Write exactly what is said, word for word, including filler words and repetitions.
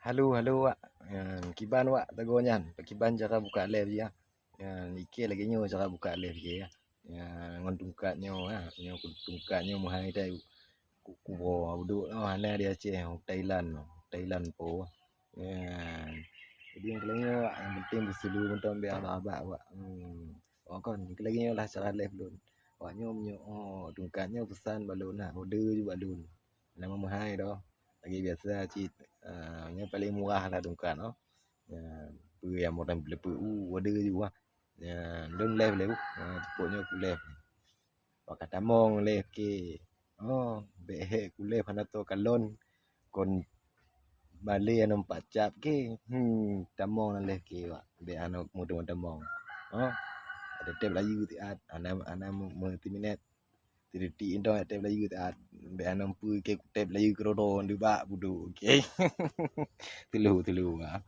Halo, halo, wak. Nyan, kiban wak tagoe nyan. Pakiban cara buka live jih, ah. Nyan, ikei lagèe nyoe cara buka live jih, ah. Nyan, ngon tungkat nyoe, ah. Nyoe tungkat nyoe meuhai tai. Ku, ku, ku, duduk, oh, hana di Aceh, Thailand, Thailand po. Nyan. Jadi, nyang keu lagèe nyoe, wak, nyang penting beusulu mantong bèk abak-abak, wak. Hmm. Oh, kon, nyang keu lagèe nyoe lah cara live lôn. Wak nyoe, nyoe, oh, tungkat nyoe peusan bak lôn, nah, order ju bak lôn. Hana meuhai doh. Lagèe biasa cit. Ah, nyoe paleng murah lah tungkat, oh. Nyan, peue nyang murah leupeu u, order ju, ah. Nyan, lôn live lé, uh. Ah, teupok nyoe ku live. Wak ka tamong live kei. Oh, bèk hèk ku live hana tô kalon. Kon balè aneuk pat cap kei. Hmm, tamong lam live kei, wak. Bèk aneuk muda tamong. Oh, ada tép Melayu siat. Hana, hana mu-, multi minute. Tideuk intong tép Melayu siat. Bèk aneuk peue kei ku tép Melayu keudroe-droe deubak budok kei. Tulu, tulu, ah.